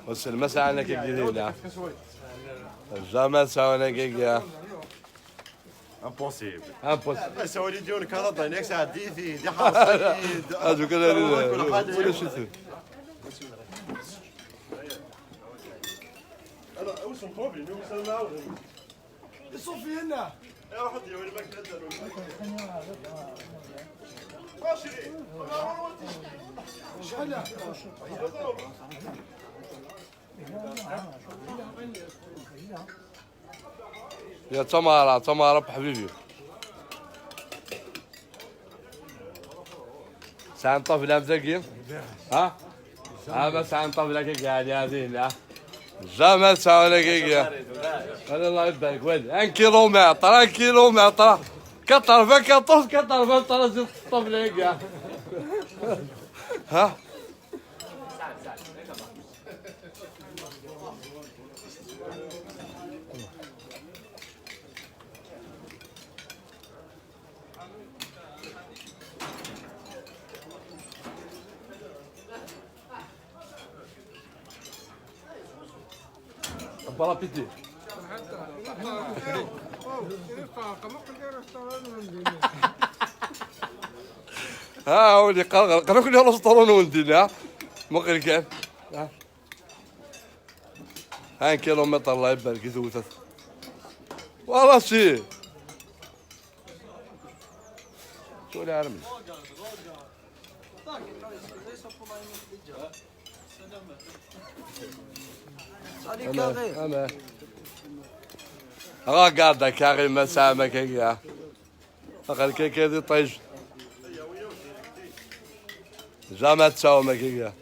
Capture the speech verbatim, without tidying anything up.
Wis lmas ɛan akka gidina. Jamais sɛan akka gidina. Impossible. Impossible. Asawal i d-yiwen Kanada, nek sɛeddi-t-id, iḥreṣ-iyi-d. Adu kan. Ula citu. Iṣuffi-nneɣ. Ruḥ ad d-yawi lmakla. Acḥal? Ya tamara, tamara, ḥbibi. Sɛan ṭṭabla am tagi? Ha? Ha, ma sɛan ṭṭabla kagi, ɛli, ɛli, la. Jamais sɛan kagi. Ala, Allah ibarik, wali. Un kilomètre, un kilomètre. Quatre-vingt-quatorze, quatre-vingts, tara zid ṭṭabla kagi. Ha? Bon appétit. Ha, ولي قال قالوا لي الاسطوره وندينا. مقري كان. ها. ها كيلومتر، الله يبارك، يثوث. والله سي. شو العالم؟ Salut, Carré. امان. Regarde, Carré, ma ça, ma كيكا. Regarde كيكا دي طيج. Jamais تساوي ما كيكا.